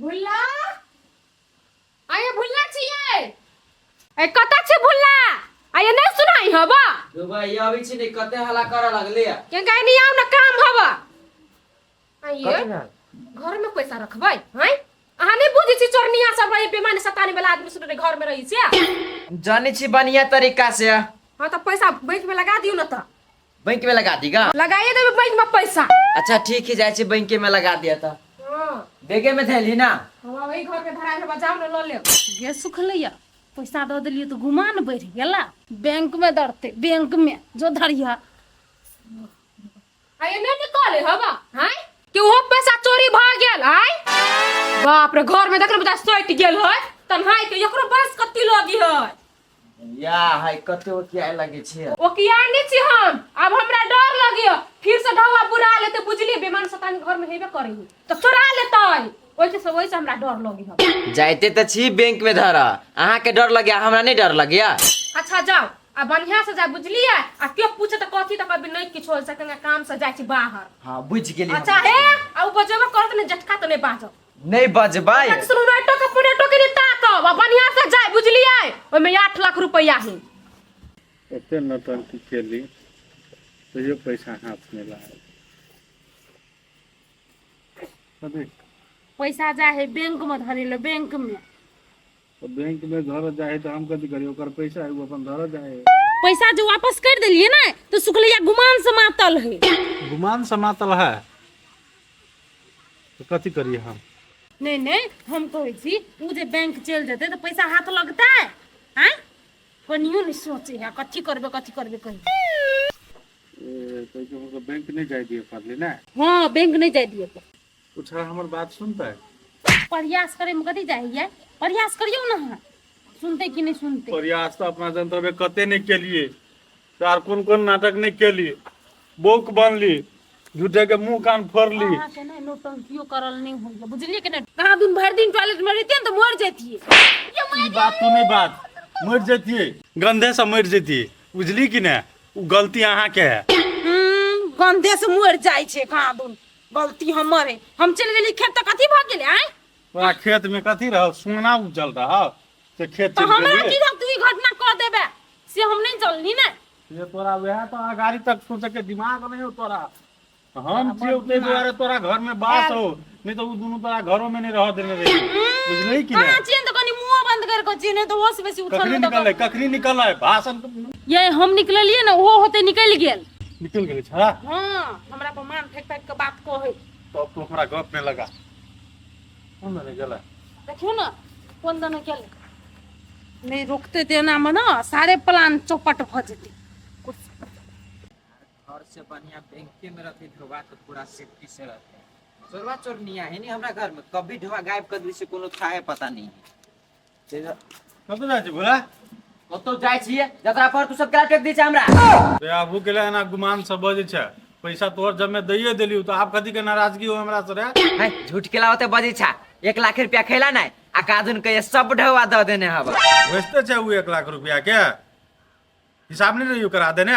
भुल्ला आये भुल्ला छियै ए कतऽ छै भुल्ला आये नहि सुनाई हबा दुबई अबै छी ने कते हल्ला करऽ लगले केंगा नहीं आउ ना काम हबा आये कथी भेल? घर में पैसा रखबै हैं अहाँ नहि बुझै छी चोरनिया सब रही बेमानी सतानी वाला आदमी सब रहे घर में रही छै जानै छी बढ़िया तरीका से हाँ तऽ पैसा बैंक में लगा दियौ ना तऽ बैंक में लगा दी गा लगाइए देबै बैंक में पैसा अच्छा ठीक है जाइ छी बैंके में लगा दिया तऽ हाँ बेगे में धैली ना हम वही घर के धराइ में जाउ ने लऽ लेब गे सुखलैया पैसा दऽ देलियै तऽ गुमान बढ़ि गेला बैंक में दरतै बैंक में जो धरिया आये नहि निकले हवा हैं कि ओहो पैसा चोरी भऽ गेल आय बाप रे घर में देख ने बता सटि गेल है तन्हाई के एकरो बस कत्ती लगी है या है कते ओकियाए लगे छै ओकिया नहि छी हम आब हमरा डर लगे फिर से ढौआ बुरा लेते बुझलिए बेमान शैतान घर में हेबे करी तो चोरा लेतै ओहि से ओहि से हमरा डर लगे है जाइते तऽ छी बैंक में धर अहाँ के डर लगे हमरा नहीं डर लगे अच्छा जाओ आ बढ़िया से जा बुझलिए आ केओ पूछे तऽ कथी तऽ कभी नहीं किछु हो सके काम से जाइ छी बाहर हाँ बुझ गेली हम। अच्छा हे आ उ बजेबो करत ने झटका तऽ नहि बाजब नहीं बजबै सुनू नेटो के पुनेटो के नहीं ताकब आ बढ़िया से जाय बुझलिए ओहिमे 8 लाख रुपया है ओते नौटंकी केली तैयो पैसा हाथ में लागल कथी पैसा जा है बैंक में धरे ले बैंक में तो बैंक में धर जाए है तो हम कथी करी ओकर पैसा है उ अपन धर जाए है पैसा जो वापस कर देलिए ना तो सुखलैया गुमान से मातल है गुमान से मातल है तो कथी करिए हम नहीं नहीं हम कहै छी उ जे बैंक चलि जेतै तऽ पैसा हाथ लगतै आँय कनियो नहि सोचे है कथी करबै कथी करबै कही ए, तो के मतलब बैंक नहीं जाए दिए पड़ले ना हाँ बैंक नहीं जाय दिए उ छड़ा हमर बात सुनते प्रयास करे में कथी जाइए प्रयास करियौ ना अहाँ सुनते कि नहीं सुनते प्रयास तो अपना जनतबे कते नहीं केलिए आर कोन कोन नाटक नहीं केली बौक बनली झूठे के मुंह कान फोड़ली अहाँके ने नौटंकियो करल नहीं होइए बुझलिए कि नहीं कहाँ दिन भरि दिन टॉयलेट में रहितियै ने तऽ मरि जैतियै ई बात तू नहीं बात मर जैतिए गंधे से मर जैतिए बुझली कि ने उ गलती अहाँ के है गंधे से मरि जाइ छै कहाँ दुन गलती हमर है हम चलि गेली खेत तऽ कथी भऽ गेलै आँय तोरा खेत में कथी रहो सोना उपजल रहो से खेत तऽ चलि हमरा गेलियै की तू ई घटना कऽ देबे से हम नहीं जानली ने ये तोरा वएह तो अगाड़ी तक सोचे के दिमाग नहीं हो तोरा हम छियै ताहि दुआरे तोरा घर में बास हो नहीं तो उ दुनू तोरा घरों में नहीं रह देने रही बुझलही कि अहाँ नहीं छियै ने तऽ कनि मुँहो बंद करि कऽ छियै नहि तऽ ओहो से बेसी उठल कखनी निकल कखनी निकल भाषण ये हम निकललियै ने ओहो होते निकलि गेल निकल गेलै छड़ा हँ हमरा पर मान फेंक फेंक के बात कहै तब तू हमरा गप में लगा कोन दने गेलै देखियौ ने कोन दने गेलै नहि रोकतै तऽ एनामे ने सारे प्लान चौपट भऽ जेतै घर से बढ़िया बैंके में रहते ढोबा तो पूरा सेफ्टी से रहते चोरवा चोरनिया है नहीं हमरा घर में कभी ढोबा गायब कर दी से कोनो था पता नहीं है कतऽ जाइ छी भोला कतौ जाइ छियै जतरा पर तू सब केला टेक दै छै हमरा रे आबू के एना गुमान से बजै छै पैसा तोहर जब मैं दैये देलियौ तऽ आब कथी के नाराजगी हो हमरा से रे है झूठ केला होते बजै छा 1 लाख रुपया खेला नहीं आ कादुन के सब ढोबा दऽ देने हवा भेजते छै उ 1 लाख रुपया के हिसाब नहीं रहियो करा देने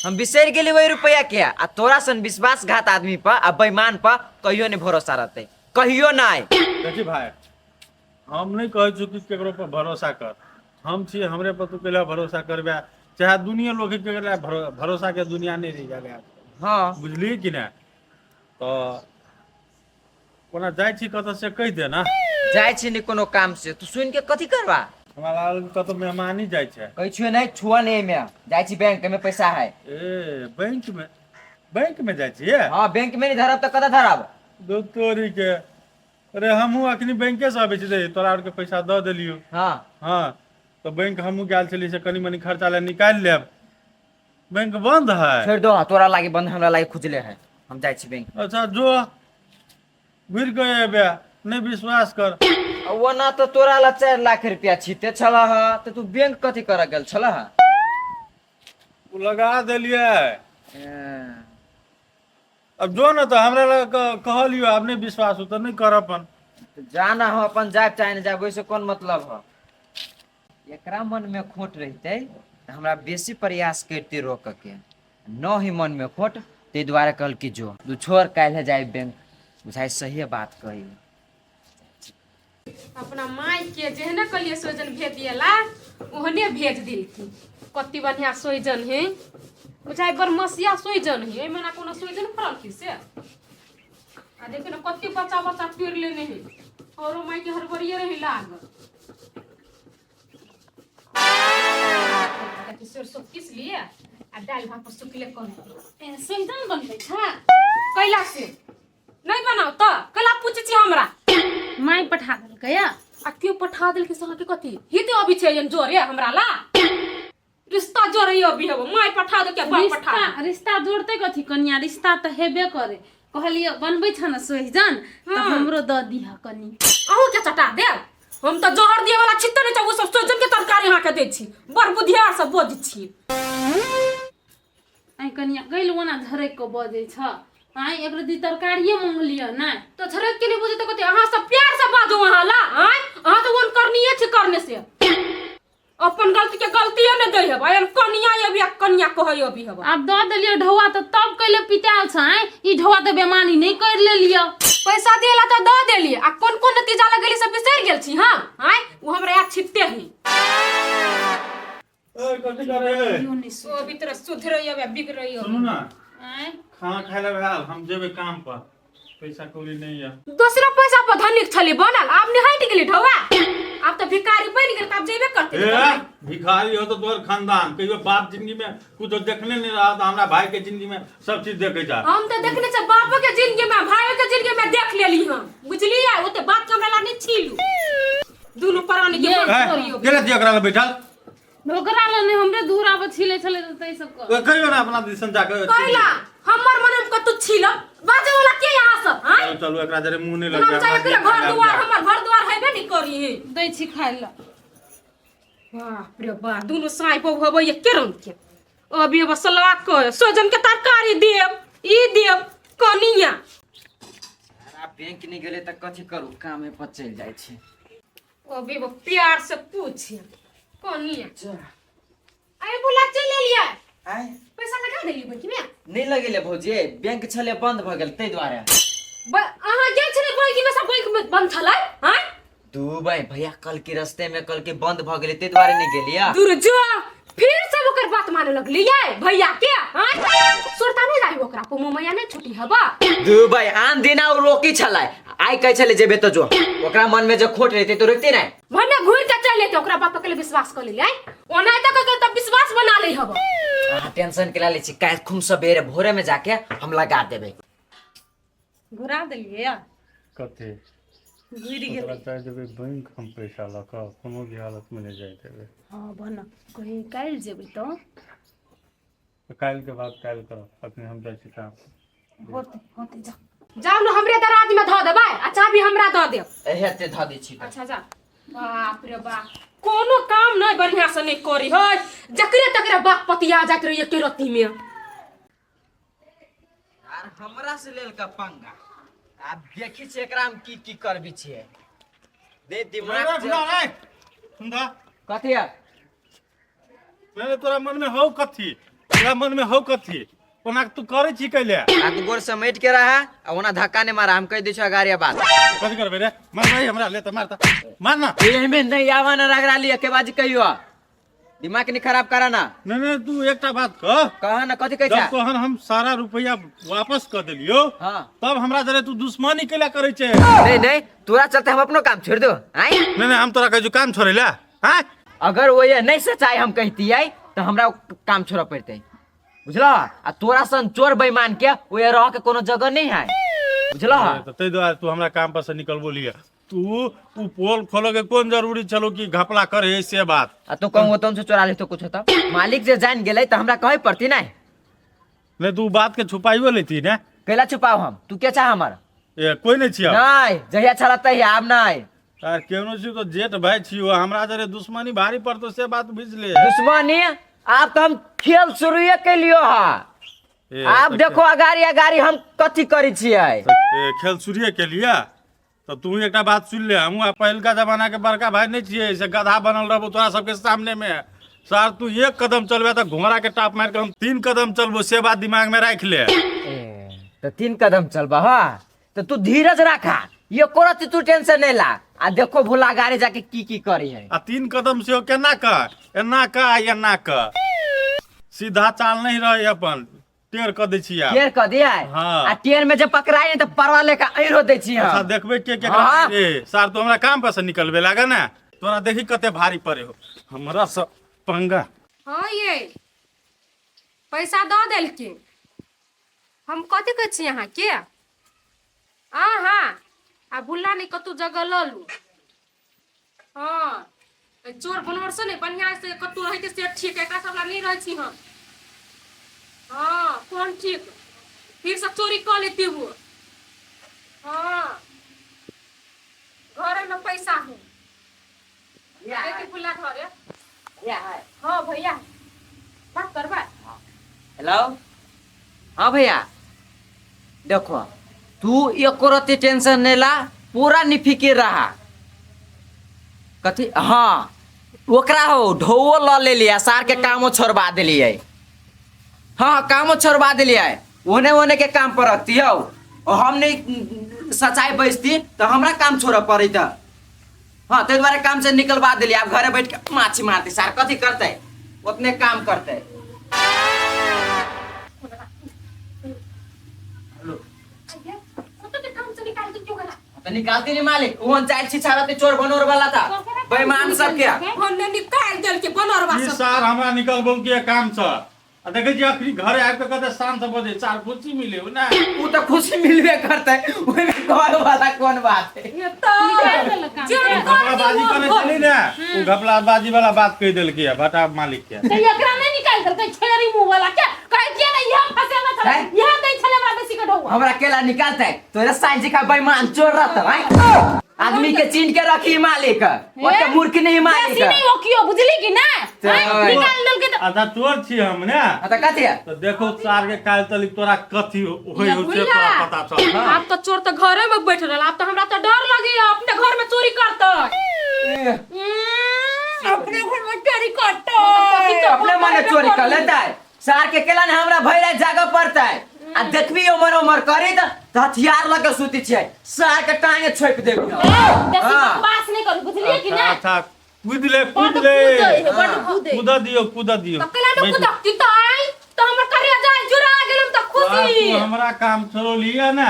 हम बिसरि गेली वही रुपया के आ तोरा सन विश्वासघात आदमी पर आ बेईमान पर कहियो नहीं भरोसा रहते कहियो नहीं देखी भाई हम नहीं कहै छी कि केकरो पर भरोसा कर हम छी हमरे पर तू कैला भरोसा करबे चाहे दुनिया लोग के केकरा भरोसा के दुनिया नहीं रही गेलै बुझलियै कि नहि तऽ कोना जाइ छी कतऽ से कहि दे ना जाइ छी नहीं कोनो काम से तू सुन के कथी करबा हमरा लागल कि कतौ मेहमानी जाइ छै कहै छियो नहीं छुआ नहीं में जाइ छी बैंक में पैसा है ए बैंक में बैंक में जाइ छियै हाँ बैंक में नहीं धरब तऽ कतऽ धरब दू तोरी के अरे हमहूँ अखनी बैंके से अबै छी रे तोरा आरके पैसा दऽ देलियौ हाँ तऽ बैंक हमहूँ गेल छलियै से कनि मनि खर्चा लए निकालि लेब बैंक बंद है छोड़ि दो तोरा लागी बंद हमरा लागी खुजले है हम जाइ छी बैंक अच्छा जो घुरि कऽ एबे नहि विश्वास कर ओना तऽ तोरा ला 4 लाख रुपया छीते छलह ह तऽ तू बैंक कथी करऽ गेल छलह ओ लगा देलियै अब जो ने तऽ हमरा लग कहलियौ आब नहि विश्वास हो तऽ नहि कर अपन जा ना हम अपन जायब चाहे नहि जायब ओहिसँ कोन मतलब है एकरा मनमे खोट रहितै तऽ हमरा बेसी प्रयास करितै रोकऽके न ही मनमे खोट ताहि दुआरे कहल कि जो तू छोड़ काल्हि जाय बैंक बुझाइ सहिए बात कही। अपना माय के जेहने कहलिए सोजन भेज दिएला ओहने भेज दिलखिन। कति बढ़िया सोइजन है, बुझाइ बरमसिया सोइजन है, एहिमे ना कोनो सोइजन फड़ल की से। आ देखियो ने कते बच्चा बच्चा तोड़ि लेने है, औरो माय के हड़बड़िए रही लागल। देखियो सरसों पीस लिए आ दालि भात पर सुखले कर। ए, सोइजन बनबै छ? कैला से नहीं बनाओ तऽ कैला पूछै छी हमरा? माय पठा देलकै या? आ क्यों पठा देलकै से अहाँके कथी हिते अबै छै एहन जोरे? हमरा ला रिश्ता जोरे अभी हेबो, माय पठा देलकै, बाप पठा रिश्ता देलकै। रिश्ता जोड़ते कथी कनिया, रिश्ता तऽ हेबे करे। कहलियै बनबै छ ने सोहिजन तऽ हमरो दऽ दिह कनी। अहूँ के चटा देब? हम तऽ जहर दिए वाला छित्ते नहि छै, ओ सब सोहिजन के तरकारी अहाँके दै छी। बड़ बुधियार सब बजै छी। आइ कनिया गैल ओना झरकि कऽ बजै छ? आइ एक रति तरकारिए मंगलियै ने। तऽ झरकि के नहि बजै तऽ कथी? अहाँ सब प्यार से बाजू अहाँ ला। आँय, अहाँ तऽ ओन करनीये छी करने से अपन गलती के गलतीये नहि दै हेब। आयल कनिया अभी आ कनिया कहै अभी हेब। आब दऽ देलियै ढौआ तऽ तब कैले पितायल छ? आँय, ई ढौआ तऽ बेमानी नहि करि लेलियै। पैसा दिएला तऽ दऽ देलियै आ कोन कोन नतीजा लगेली से बिसरि गेल छी हम? आँय, ओ हमरा याद छिपते ही। ए, कथी करे? इहो नहि सुन। ओ अभी तोरा सुधरै अबे बिगड़ै अबे। सुनू ना। आँय। खाना खाय ला भेल, हम जेबै काम पर, पैसा कौड़ी नहीं है। दोसरा पैसा पर धनिक छली बनल, आब ने हटि गेली ढौआ, आब तऽ भिखारी बनि गेल, तऽ आब जेबे करतै। ए, भिखारी हो तो तोहर खानदान कहियो बाप जिंदगी में कुछ देखने नहीं रहा, तो हमरा भाई के जिंदगी में सब चीज देखे जा। हम तऽ देखने छै बापो के जिंदगी में, भाइयो के जिंदगी में देख लेली हम, बुझलियै? ओते बात के हमरा ला नहि छीलू, दुनू प्राणी के ये, मन ए, करियो। गेले दियो ओकरा लग बैठल। ओकरा लए नहि, हमरे दूर आब छिले छलै तऽ ताहि सब कऽ। ओ कहियो ना अपना दिसन जाके। कैला हमर मन में कतौ छील बाजे वाला के यहाँ सब? हां, चलू चलू, एकरा जरे मुंह नहीं हम लग। चाहे एकरे घर दुआर, हमर घर दुआर हेबे नहीं करी। दै छी खाय लए। बाप रे बाप, दुनू साँइ बहु होबै एके रंग के। अभी अब सलाह कर सोजन के तरकारी देब, ई देब कनिया। आ बैंक नहीं गेले तऽ कथी करू, कामे पर चलि जाइ छी। अभी वो प्यार से पूछे कनिया। अरे बोला चल एलियै? आय। पैसा लगा देलियै बैंक में? नहि लगेले भौजी, बैंक छले बंद भऽ गेल ताहि दुआरे। अहाँ गेल छलै बैंक में, सब बैंक में बंद छलै? हाँ। दुबई भैया कल के रस्ते में कल के बंद भऽ गेलै, ताहि दुआरे नहि गेलियै। दूर जो, फिर सब ओकर बात माने लगलियै भैया के। हाँ, सुरता नहीं जाई ओकरा पर, मोमैया नहीं छुटी हबा। दुबई आन दिना ओ रोकी छलै, आइ कहै छलै जेबे तऽ जो। ओकरा मन में जे खोट रहते तो रोकते नहि। भने घुर के चल एते, ओकरा बाप के लिए विश्वास कर लेलियै, ओना तक के तब विश्वास बना ले हबा। अहाँ टेंशन के लै छी, काल्हि खूब सबेरे भोरे में जाके हम लगा देबै। घुरा देलियै या? कथी? घुरि गेल। ओकरा जाइ देबै बैंक हम पैसा लऽ कऽ कोनो भी हालत में नहि जाइ देबै। हँ बन कही काल्हि जेबै तऽ। तऽ काल्हि के बाद काल्हि करब, अखनी हम जाइ छी काम। होते होते, जा। जाउ ने, हमरे दराज में धऽ देबै आ चाभी हमरा दऽ देब। हेते धऽ दै छी तऽ। अच्छा जा। बाप रे बाप, कोनो काम नहीं बढ़िया से नहीं करी है, जकरे तकरे बाप पतिया जाइत रही एके रत्ती में। यार हमरा से लेल का पंगा, आब देखी छी एकरा हम की की करबी छियै। दे दिमाग से- सुनता। कथी है? नहीं, तोरा मन में हौ कथी? तोरा मन में हौ कथी? ओना तू करै छी कैले? आ तू गोर समेट के रहा आ ओना धक्का नहीं मारा, हम कह दै छियो अगाड़िया बात। कथी करबै रे? मार भाई हमरा ले तऽ मार, तऽ मार ना। एहमे नहीं आवा ना रगड़ा लिया के बाजी, कहियो दिमाग नहीं खराब करा ना। नहीं नहीं, तू एकटा बात कह। कहा ना, कथी कहै जब छै? तोहन हम सारा रुपया वापस कऽ देलियो, हाँ, तब हमरा जरे तू दुश्मनी कैला करै छै? नहीं नहीं, तोरा चलते हम अपनो काम छोड़ दो आय? नहीं नहीं, हम तोरा कहै छियौ काम छोड़ै ला? आँय? अगर वो ये नहीं सच्चाई हम कहतियै तऽ हमरा काम छोड़ऽ पड़तै, बुझलह? आ तोरा सन चोर बेईमान के वो ये रह के कोनो जगह नहीं है, बुझलह? तऽ ताहि दुआरे तू हमरा काम पर से निकलबो लिअ। तू उ पोल खोलऽ के कोन जरूरी छलो कि घपला करे से बात? आ तू कहूँ ओतन से चोरा लेतो कुछ तो मालिक जे जान गेलै तऽ हमरा कहै पड़ती नहीं? नहीं, तू बात के छुपाइयो लेती ने। कैला छुपाओ हम? तू के चाह हमर? ए, कोई नहीं छियै। नहीं, जहिया छला तहिया, आब नहीं। यार केहनो छी तो जेठ भाई छियो, हमरा जरे दुश्मनी भारी पड़तो से बात बुझ ले। दुश्मनी आब तो हम खेल शुरुए केलियो हा। ए, आब तऽ देखो अगाड़ी अगाड़ी हम कथी करै छियै। ए, खेल शुरुए केलिए तऽ तू एकटा बात सुन ले, हमहूँ आब पहिलका जमाना के बड़का भाई नहीं छियै से गधा बनल रहबो तोरा सबके सामने में। सर तू एक कदम चलबे तऽ घोड़ा के टाप मारि के हम 3 कदम चलबो, से बात दिमाग में राखि ले। ए, तऽ 3 कदम चलबा हा तऽ तू धीरज राखा, ये कोरत तू टेंशन नहीं ला आ देखो भुला गाड़ी जाके की की करी है। आ 3 कदम से केना क एना क आ एना क, सीधा चाल नहीं रहे, अपन टेढ़ क दै छी आब। टेर क दिया है। हाँ। आ टेर में जब पकड़ाई नहीं तो परवा लेके ऐरो दै छी अच्छा हम। देखबै के केकरा। हाँ। ए सार तू हमरा काम पर से निकलबे लागे ना, तोरा देखी कते भारी पड़े हो हमरा से पंगा। हाँ ये पैसा दऽ देलखिन। हम कथी कहै छी अहाँके, अहाँ आ भुल्ला नहि कतहु जगह लऽ लू। हाँ चोर बनोर से नहि बढ़िआँ से कतहु रहै से ठीक, एकरा सब लग नहि रहै छी हम। हाँ कोन ठीक, फिर से चोरी कऽ लेती वो। हाँ घरे में पैसा है, देखी भुल्ला घरे। हाँ भैया बात करबै। हेलो हाँ भैया देखो तू एको रत्ती टेंशन नहीं ला, पूरा निफिकिर रहा कथी। हाँ ओकरा हो ढोओ ल ले लिया, सार के कामो छोड़बा दिलियै। हाँ कामो छोड़बा दिलियै, ओने ओने के काम पर रखती हो। और हम नहीं सच्चाई बजती तो हमरा काम छोड़े पड़त। हाँ ताहि दुआरे काम से निकलवा दिलियै, आब घरे बैठ के माछी मारती सार कथी करतै, उतने काम करतै। तो निकालती नहीं मालिक, ओहन चाल छी छाड़ा चोर बनोर वाला था बेईमान सब के। ओने निकाल देलके बनोरवा ई सब। सार हमरा निकलबो के काम छ। आ देखै छी अखनी घरे आबि के कते शान से बजे चार खुशी मिले हो ना। उ तो खुशी मिलबे करतै, ओहिमे कहै वाला कोन बात है। ये तो निकाल देलक काम जे से। घपलाबाजी करे छली ने, उ घपलाबाजी वाला बात कहि देलकै है भटा मालिक के। तऽ एकरा नहि निकालि देलकै छेरी मुँह वाला के, कहै किया नहि इएह फसेना छलै, हैं? इएह दै छलै हमरा बेसी के ढौआ। हमरा केला निकालतै तोरा साइज का बेईमान चोर रहत हैं। आदमी के चीन के रखी मालिक, ओते मूर्ख नहीं मालिक। बेसी नहीं ओकियो बुझली कि ना, तो- हैं? निकाल देलकै तऽ अच्छा चोर छी हम ने। हाँ तो कथी है? तो देखो सार के काल तलिक तोरा कथी होय हो से तोरा पता चल। हाँ। आब तो चोर तो घरे में बैठ रहल, आब तो हमरा तो डर लगैया अपने घर में चोरी करतै। अपने घर में चोरी करतै। अपने मने चोरी कर लेतै, सार के केला ने हमरा भरि राति जागऽ पड़तै। आ देखबी उमर उमर करी त हथियार लऽ के सुति छियै, सार के टांगे छोपि देबी। बेसी हाँ। बकवास नहीं करू बुझलिए कि ना। अच्छा कूद ले, बड्ड कूद ले, कूदै है, बड्ड कूदै। कूद दियो, कूद दियो। तऽ केला ने कुदकती तऽ आइ तऽ हमर करिया जाय जुड़ा गेलम तऽ खुशी। तू हमरा काम छोड़लिए ना,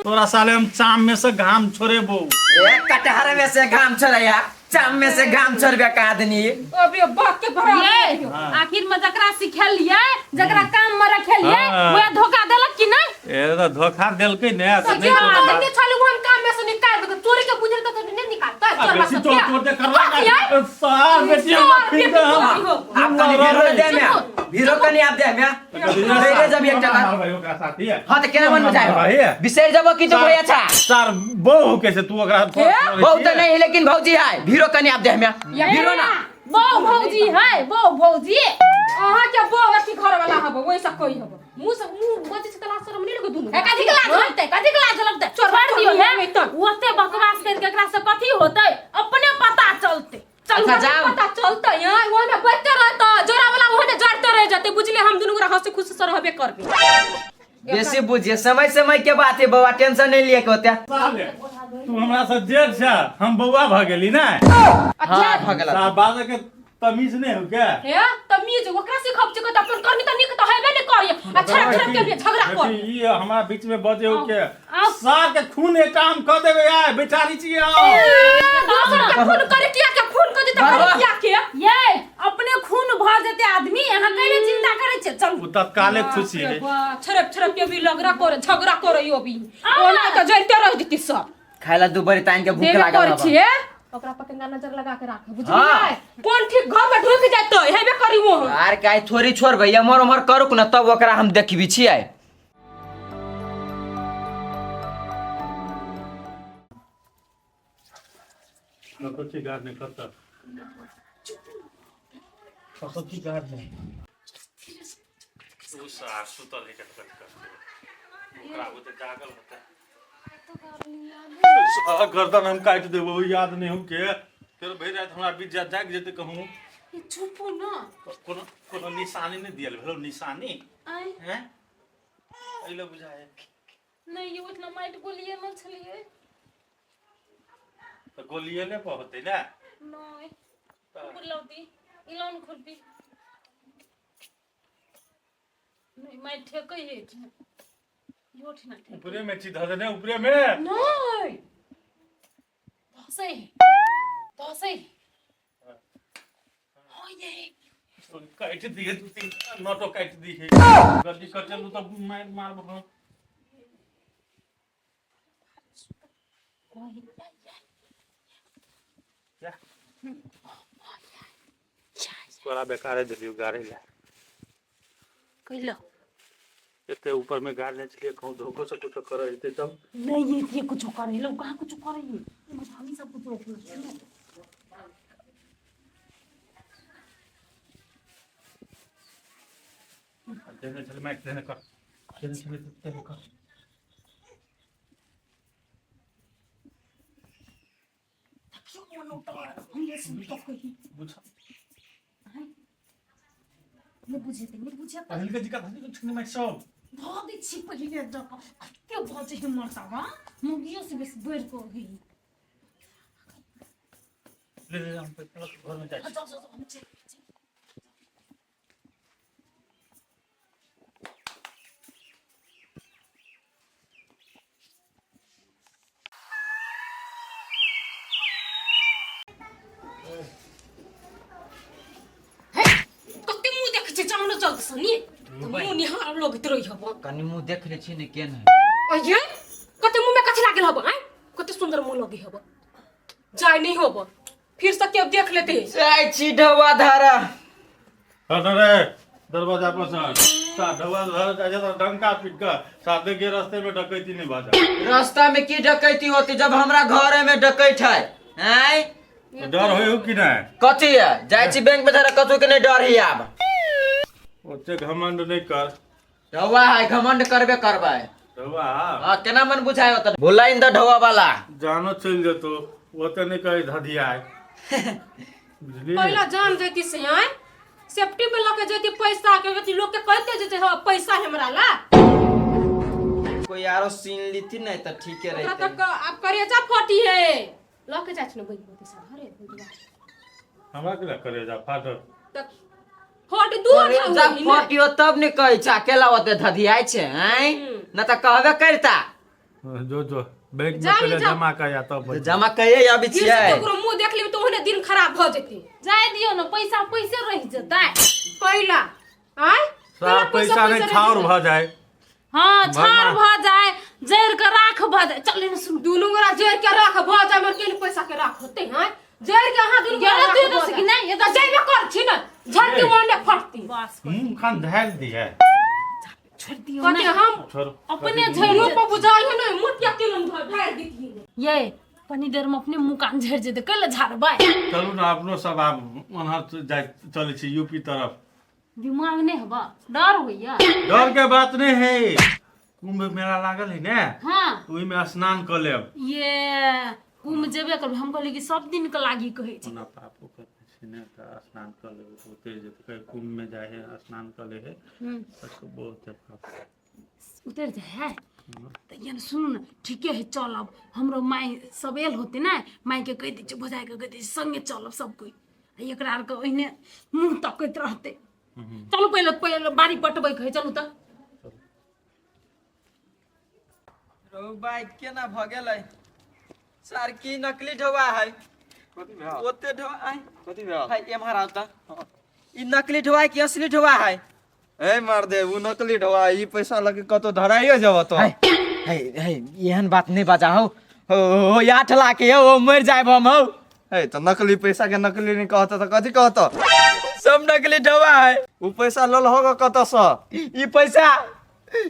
तोरा साले हम चाम में से घाम छोड़ेबो। ए कटहर में से घाम छोड़ैया, चाम में से घाम छोड़बे का आदमी। अबे बाप के भरा ये आखिर में जकरा सिखेलिए, जकरा काम में रखेलिए, हाँ। वह धोखा देलक कि नहीं? ए तो धोखा देलकै ने तऽ जे नहि कोनो हम बात। ने छलु हम काम में से निकाल देलकै, चोरी के बुझल तऽ नहीं निकालतै। आ चोरबा बेसी सब चोर के। चोर दे करला कथी है? सार बेटी हमरा सार फिर बेटी दे हम। चोरी हो। आप कनी भीरो दे में, भीरो कनी आप दे में। धैर्य जब एक टका। भाई ओकरा साथी है। हाँ तो केना मन में जाए भाई। बिसरि जबो कि तो कोई अच्छा। सार बहु कैसे तू ओकरा बहुत तो नहीं है लेकिन भौजी है, भीरो कनी आप दे में। भीरो ना। बहू भौजी है, बहू भौजी। अहाँ के बहू अथी घर वाला हब, वैसा कोई हब। मुंह से मुंह बजै छै त लाज शरम नहीं लगे दुनू। ए, कथी के लाज लगतै, कथी के लाज लगतै? चोर छोड़ दियौ चोर हे। नहीं तन। ओते बकवास करके एकरा से कथी होतै, अपने पता चलतै। चल अच्छा, जाओ। पता चलतै, यहाँ ओहने बैठते रहतै, जोड़ा वाला ओहने जड़ते रह जतै, बुझलियै? हम दुनू गोरा हंसी खुशी से रहबे करबै। बेसी बुझिए, समय समय के बात है बौआ, टेंशन नहीं लिए के होते। साले तू हमरा से जेठ छ, हम बौआ भ गेली ने। हाँ भ गेल। सार बाजे के तमीज नहीं हो क्या? हे तमीज ओकरा सिखब छै त अपन करनी त नीक त हेबे नै करिय, आ छड़ा छड़ा के भी झगड़ा कर। देखी, ई हमरा बीच में बजे हो के आउ। सार के खून एक काम कर देबे यार, बेचारी छी आओ। दोसर के खून करे किया के खून कर देते करे किया के? ये अपने खून भ जेते आदमी, अहाँ कैले चिंता करै छियै? चलू। उ तत्काले खुशी है। छड़प छड़प के भी लगरा करे झगड़ा करे यो भी, ओना त जलते रह जती सब। खाइला दू बरी ताइन के भूख देबे लागल करै हबा। छियै ओकरा पर केना नजर लगा के राख, बुझलियै? हाँ। कोन ठीक घर में ढुक जेतै हेबे करी वो। आर काय थोड़ी छोड़ भैया, मोर उमर करुक न तब ओकरा हम देखबी छियै। कथी गाड़ नहीं करता, कथी गाड़ नहीं। उ सार सुतल है कट कट कर, ओकरा बुते जागल होता। साला गर्दन हम काटि देबो, याद नहीं हो के फिर भरि राति हमरा बीच जा जागि जेतै कहूँ। चुप ना। कोनो कोनो निशानी नहि दियल भेलो निशानी? आँय? हैं एहि लए बुझाय नहीं, ये उतना माइट गोलिए न छलिए। तऽ गोलियले पर होतै ने। नहि खुलौती इलान खुलपी नहि मारि ठेकै है इहो ठेना ठेकै। ऊपरे में छी धऽ देने ऊपरे में। नहि धसै धसै हाँ ये काटि दिए दू तीन नटो काटि दिए गड्डी कटेलू तऽ मारि मारब हम। तोरा बेकारे देलियौ गाड़ै लए। कैला? एते ऊपर में गाड़ ने छलियै, कहूँ धोखो से कुछो करऽ जेतै तब। नहीं ये कुछो करे लो, कहाँ कुछो करे ये हम सब कुछ रोक। देने छलै माइक, देने कर, देने छलै देने कर। बुझ। नहीं बुझेतै, नहीं बुझेतै। पहिलके जिका धनी के छने माइक सब धऽ दै छी पहिले जकाँ कते बजै है मर्दाबा मुगियो से बेसी बढ़ि कऽ है। ले ले, हम पैसा लऽ कऽ घर में जाइ छी। जाओ जाओ, हम चलि। कते मुँह देखै छै जानो जल्द सनी मुँह निहार लगैत रही हब। कनि मुँह देख लै छी ने केहन है। अये कते मुँह में कथी लागल हब आय, कते सुंदर मुँह लगे हब। जाय नहीं होब, फिर से केओ देख लेते। जाइ छी ढौआ धारा। हट रे दरवाजा पर से, ता ढौआ धर जाइ छै तऽ डंका पीट कऽ साथे के रास्ते में डकैती नहीं भऽ जाए। रास्ता में की डकैती होती जब हमरा घरे में डकैत है आँय? डर होय हो कि नहीं? कथी है, जाइ छी बैंक में धरा, कथू के नहीं डर है आब। ओते घमंड नहीं कर। ढौआ है, घमंड करबे करबै। ढौआ। हाँ, केना मन बुझाय होता भुला इन द ढौआ वाला। जानो चलि जेतो ओते नहीं कहे धधियाय, बुझली? पहला जान जैती से आय सेफ्टी में लके जैती पैसा के अथी लोग के कहते जैते हाँ पैसा है हमरा ला। कोई आरो सीन लीथी नहीं तऽ ठीके ओकरा रहते। तक आब करेजा फटी है, लके जाइ छै ने बैंक में पैसा अरे बुझला। हमरा के करेजा फाटल? तक फट दूर। करेजा फटियो तब ने कहै छै, अकेला ओते धधियाय छै आँय? न तऽ कहबे करता। जो जो बैंक में जा पहले जा। जमा कर या तब। तऽ जमा कहिए अबै फिर से छियै। ककरो मुंह देख लेबी तऽ ओहने दिन खराब भऽ जेतै। जाय दियौ ने, पैसा पैसे रहि जेतै। पहिला आय सब पैसा नहीं छाउर भऽ जाए। हाँ छार भगवान। भऽ जाए, जरि कऽ राख भऽ जाए। चल ने सुन। दुनू गोरा जरि के राख भऽ जाए, मगर केन पैसा के राख होतै? हैं, जरि के अहाँ दुनू गोरा गेलो राख तू भऽ एतऽ से कि जाए। नहि? एतऽ तऽ जइबे कर छी ने, झड़ती ओने फटती। बस। मुँह खान झाड़ि दिहे। छोड़ि दियौ। कथी ने हम छोड़। अपने झड़ि मुँह जेतै। पर बुझाइ है ने मोतिया तेल हम ढारि दितियै। ये कनी देर में अपने मुँह कान झड़ि जेतै, कैला झाड़बै? चलू ने अपनो सब आब ओनहर जाय चलै छी यूपी तरफ। दिमाग नहि हबा, डर होइया? डर के बात नहीं है, कुंभ मेला लागल है ने। हाँ। ओहिमे स्नान कऽ लेब। ये कुंभ जेबे करबै, हम कहलियै कि सब दिन के लागी कहै छै। ओना पापो करने छै ने तऽ स्नान कऽ लेबै तऽ उतरि जेतै। कहीं कुंभ में जाइ है स्नान कऽ ले है तऽ बहुत है पाप। उतरि जाइ है तऽ ये ने सुनू ने, ठीके है, चलब। हमरो माय सब एल होते ने, मायके कहि दै छियै, भौजाइके कहि दै छियै, संगे चलब सब कोइ। आ एकरा आरके ओहिने मुँह तकैत रहतै। चलू, पहिले पहिले बाड़ी पटबै के है, चलू तऽ। रौ बाइक केना भऽ गेलै सर? की नकली ढौआ है? कथी भेल? ओते ढौआ आइ। कथी भेल? है एम्हर आउ तऽ, ई नकली ढौआ है कि असली ढौआ है? ए मार दे, उ नकली ढोआ, ई पैसा लगे कतौ धराइयो जब तो। है है है, एहन बात नहीं बजा हो हो हो, 8 लाख के हो, मर जाए हम हो। ए तऽ नकली पैसा के नकली नहीं कहता तऽ कथी कहता? सब नकली ढौआ है। उ पैसा लल होगा कतऽ से? ई पैसा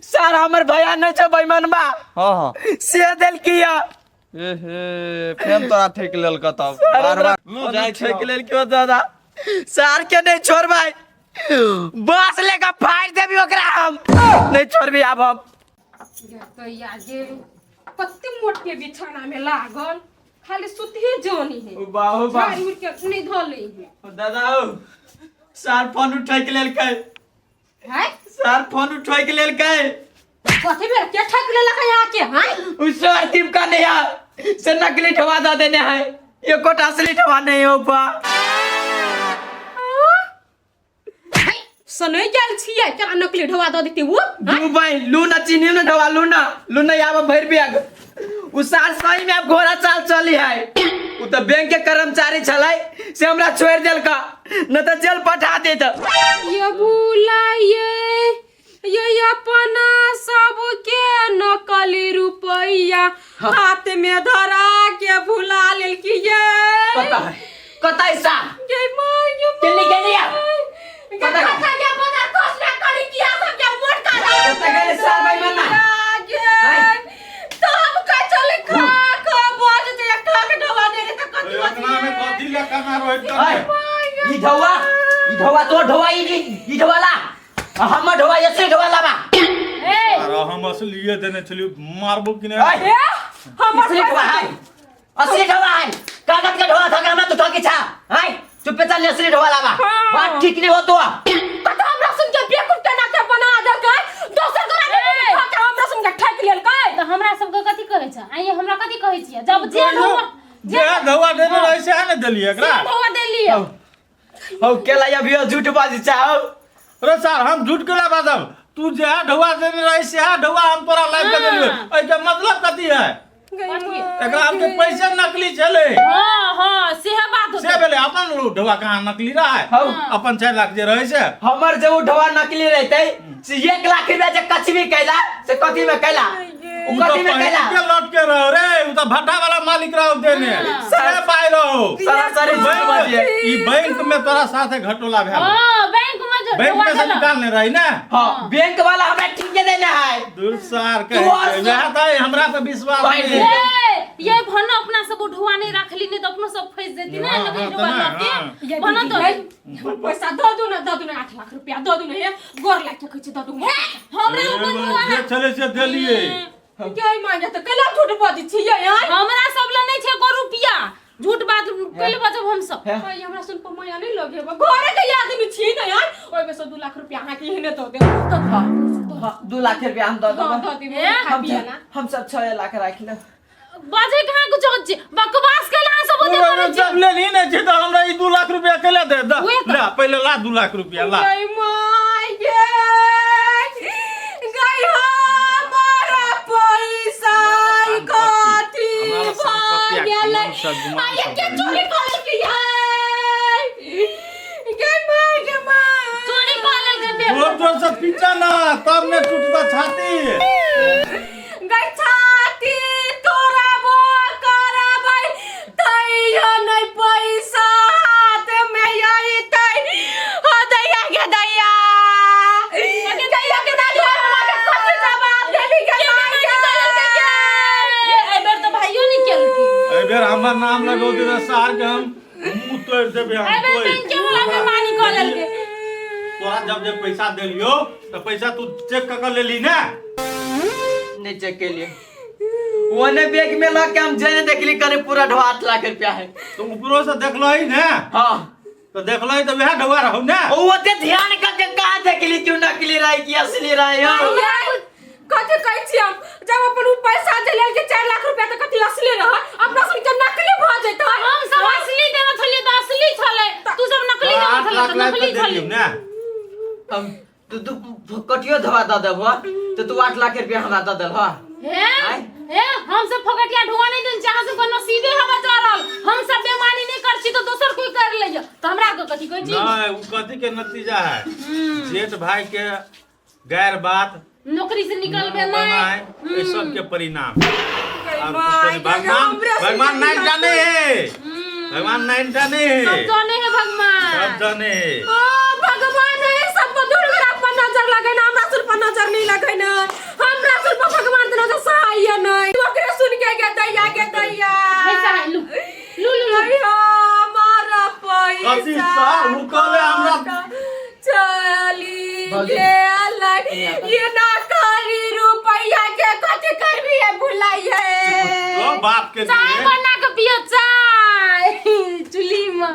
सर हमर भैया नहीं छै बेईमानबा। हाँ हाँ। से देलकी या। ए हे, फेन तोरा ठेक लेलक तब बार बार लू जाइ छी। ठेक लेलकी दादा, सार के नहीं छोड़बै, बांस लेके फाड़ देबी ओकरा, हम नहीं छोड़बी आब हम। तैया गे कते मोट के बिछाना में लागल, खाली सुतही जानी है। बाहो। झाड़ उड़ के नहीं धो ले है। दादा हो, सार फोन उठै के लेलकै। है? सार फोन उठै के लेलकै। कथी बेर के ठक लेलक यहाँ के हैं? उ सर दीपका नहीं है। से नकली ढोआ दऽ देने है, एकोटा असली ढोआ नहीं हो बा। सनै गेल छियै केना नकली ढोआ दऽ देती ओ? दू भाई लू ना चिन्हियो ना ढोआ, लू ना लू ना आब भरि बैग। उ साल सही में आब घोड़ा चाल चली है। उ तऽ बैंक के कर्मचारी छलै से हमरा छोड़ि देलका, न तऽ जेल पठा देत। ये बुलाइए ये अपना सबके नकली रुपैया हाथ में धरा के भुला लेलकी ये। कतऽ है, कतऽ है सा? ये माय ये। केली गेली आ? कतऽ कतऽ ये बजार कोसला करी किया सब के वोट का? कतऽ गेलै सार भाई मन्ना? आय। तो हम कह चले खा खा बाज जे खा के ढवा दे रे त कथी? अंगना में कथी लए कना रोहि? ओए, ई ढौआ, ई ढौआ तोर ढौआ, ई ई ढौआ ला आ हमर ढौआ ऐसे ढौआ लाबा। ए। अरे हम असलिए देने छलियो, मारबो कि नहीं? ओए, ए हमर असली ढौआ है, असली ढौआ है। कागज के ढौआ था हमरा तो ठकी छा हाय। चुप्पे चल, असली ढौआ लाबा। हाँ। बात ठीक नहीं हो तो कत हमरा सुन के बेवकूफ केना के बना देलकै, दोसर गोरा के खा के हमरा सुन के ठकि लेलकै। तऽ हमरा सबके कथी कहै छै? आइए हमरा कथी कहै छियै जब जे ढौआ जे धौआ देने रहै सएह ने देलियै एकरा। से ढौआ देलियै। हौ केला अभी झूठ बाजी चाहो? रे सर, हम झूठ केला बाजब? तू जे ढौआ देने रहै सएह ढौआ हम तोरा लाबि के देलियै। एहिके मतलब कथी है? एकरा हमके पैसे नकली छलै। हाँ हाँ, सेहे बात से होतै। भेलै अपन लो ढौआ कहाँ नकली रहै? हौ। अपन 4 लाख जे रहै से हमर जे उ ढौआ नकली रहतै से 1 लाख रुपया जे कछबी कैला से कथी में कैला? उ उ तऽ कथी में कैला? पहिलके लौट के रहो रे, उ तऽ भट्टा वाला मालिक रहो देने से पाइ रहो। सरासरी झूठ बाजिए। ई बैंक में तोरा साथे घटोला भेल। हाँ, बैंक में जो बैंक ढौआ में से देलक। निकालने रही ना? हाँ, बैंक वाला हमरा ठीक के देने है। दूर सार तू और के वएह तऽ हमरा पर विश्वास भाई नहीं। ए, ये भन अपना सब ढुआ नहीं रखली, नहीं तो अपनो सब फंस जेती ना। हाँ, नकली हाँ, ढुआ तऽ लके हाँ। भन तो हमर पैसा दऽ दू ना, दऽ दू ना, 8 लाख रुपया दऽ दू ना। हे गोर लाग के कहै छी, दऽ दू। हमरा अपन ढुआ जे छलै से देलियै। गै माय, तऽ केना झूठ बजै छियै आँय? हमरा सब ले नहीं छै एको रुपया, झूठ बात कैले बजब हम सब? आइ हमरा सुन पर माया नहीं लगे, घरे के आदमी छी ने यार। ओहिमे से 2 लाख रुपया अहाँके एहने दऽ देब तऽ हाँ, 2 लाख रुपया हम दऽ हाँ, देबै। दऽ देबै। ए, खा हम पिए ना। हम सब 6 लाख राखि लेब। बजे कहाँ कुछ होत छै, बकवास कैले अहाँ सब ओते करै जब छी। लेली ने छी तऽ हमरा ई 2 लाख रुपया केला दे दे। उहे तऽ। ला पहिले ला 2 लाख रुपया ला। गै my गे, गै हमर पैसा ई कथी हमरा लग भऽ सम्पत्ति आ गेलै? गुमान सब गुमान आ सब एके बनि चोरी कऽ लेलकै यै। गै my गे my. चोरी कऽ लेलकै बेवकूफ। जोर जोर से पीटा ना तब ने टूटता छाती। गै छाती तोड़बो करबै तैयो नै पैसा हाथ मे अयतै। हो दैया गे दैया, दैया के दैया, हमरा के कथी जवाब देबी गे माय गे? एहि बेर तऽ भाइयो नहि केलकै। एहि बेर हमर नाम लगौ दे सार के हम मुंह तोड़ि देबै हम। एहि बेर तोड़ि। बैंके वाला बेमानी कऽ लेलकै। तोरा जब जे पैसा देलियो तऽ पैसा तू चेक कऽ के लेली ने? नहीं चेक के लिए, ओने बैग में लग के हम जेने देखली करे पूरा ढोआ 8 लाख रुपया है। तो ऊपरो से देखलही ने? हाँ। तो देखलही तऽ वएह ढौआ रहौ ने? ओ ओते ध्यान करके कहाँ देखली क्यों नकली रही कि असली रही हो? कथी कहै छी हम, जब अपन उ पैसा जे लेलकै 4 लाख रुपया तऽ कथी असली रहै? अपना सुन के नकली भऽ जेतै। हम सब असली देने छलियै तऽ असली छलै, तू सब नकली तोरा देने 8 छलै लाख तऽ लाख नकली के छलै। देलियौ ने? हम तू तू कटियो धवा दऽ देबो तऽ तू 8 लाख रुपया हमरा दऽ देल। हाँ। हे हे, हम सब फोकटिया ढुआ नहीं देन, चाहे सबके नसीबे हवा चढ़ल। हम सब बेमानी नहीं कर छी तो दोसर कोई कर लैया तऽ हमरा के कथी कहै छी? नहीं, उ कथी के नतीजा है? जेठ भाई के गैर बात नौकरी से निकलबे नहीं बनाए, ये सब के परिणाम और my, कुछ नहीं। भगवान हमरे से भगवान नहीं जाने है, भगवान नहीं जाने है। सब जाने है भगवान। सब जाने है। ओ भगवान है सब दुर्गा पर नजर लगैना, हमरा सुन पर नजर नहीं लगैना। हमरा सुन पर भगवान के नजर सहाय नहीं। ओकरे सुन के गे दैया गे दैया। पैसा है, लू लू लू लू। अयो मार पैसा। कथी सार, उ कहले हमरा- चली भौजी। गेलै ये ना करी रुपैया के कथी करबी है भुलाइए। तो बाप के चाय दिए बना के पियो चाय चुल्ही में।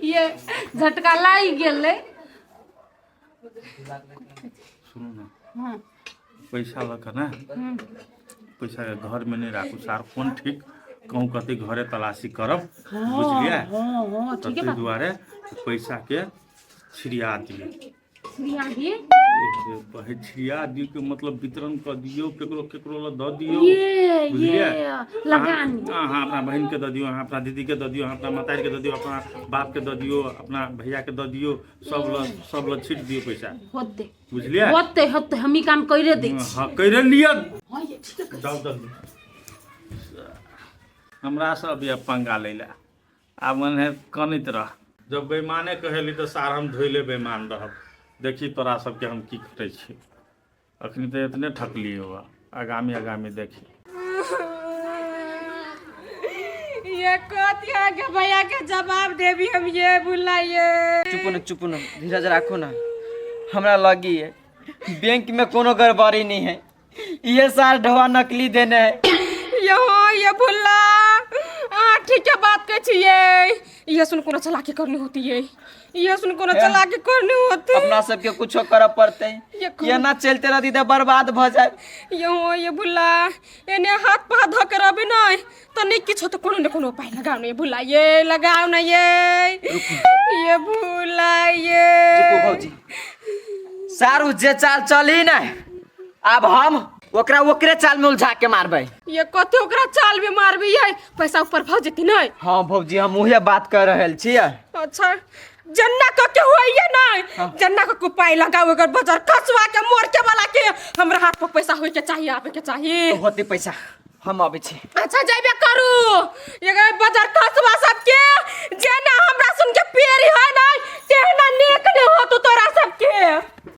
ये झटका लागि गेलै। सुनू ना, पैसा लऽ कऽ ने पैसा के घर में नहीं राखू सार, कोन ठीक कहूँ कते घरे तलाशी करब बुझलियै। हाँ हाँ, तऽ ठीक है। ताहि दुआरे पैसा के छिड़िया दियौ। छिड़िया दिए? कहै छिड़िया दियौ के मतलब वितरण कऽ दियौ, केकरो केकरो लग दऽ दियौ। ये। बुझलियै? ये लगानी। अहाँ अपना बहिन के दऽ दियौ, अहाँ अपना दीदी के दऽ दियौ, अहाँ अपना मतारी के दऽ दियौ, अपना बाप के दऽ दियौ, अपना भैया के दऽ दियौ, सब लग छीट दियौ पैसा। होते। बुझलियै? होते होते, हम ई काम करे दै छी। हँ, करि लिअ। हाँ, ये ठीक है। जाउ जल्दी, हमरा सब ये पंगा लै लए आब मन है कनैत रह। जब बेईमाने कहेली तऽ सार हम धोइले बेईमान रहब। देखी तोरा सबके हम की करै छी। अखनी तऽ एतने ठकलियै हुआ, आगामी आगामी देखी। ये कथी के भैया के जवाब देबी हम ये बुलाइए? चुप न, चुप न, धीरज राखू न। हमरा लगी है बैंक में कोनो गड़बड़ी नहीं है, ये सार ढोआ नकली देने है। यो ये भुल्ला, अहाँ ठीके बात कहै छियै। ये सुन, कोनो चलाकी करनी होती है। ये सुन, कोनो चलाकी करनी होती। अपना सबके कुछो करऽ पड़तै। ये ये ना चलते रहती तऽ बर्बाद भऽ जाए। यो ये भुल्ला, एने हाथ पा धऽ के रहबै नहि तऽ नहि किछु तऽ कोनो ने कोनो उपाय लगाउ ने भुल्ला, ये लगाउ ने ये भुल्ला ये। चुपू भौजी, सारू जे चाल चली ने, आब हम ओकरा ओकरे चाल में उलझा के मारबै। ये कते ओकरा चाल में मारबी है? पैसा ऊपर भऽ जेती नहि? हाँ भौजी, हम उहे बात कर रहल छियै। अच्छा, जन्ना क के होइए नहीं, जन्ना के उपाय लगाओ। अगर बजर खसवा के मोर के वाला के हमरा हाथ पर पैसा होय के चाहिए, आबे के चाहिए। होते पैसा, हम अबै छी। अच्छा, जाइबे करू। ये बजर खसवा सबके जेना हमरा सुन के पेरी है नहीं, तेहना नेक नहीं हो तू तोरा सबके।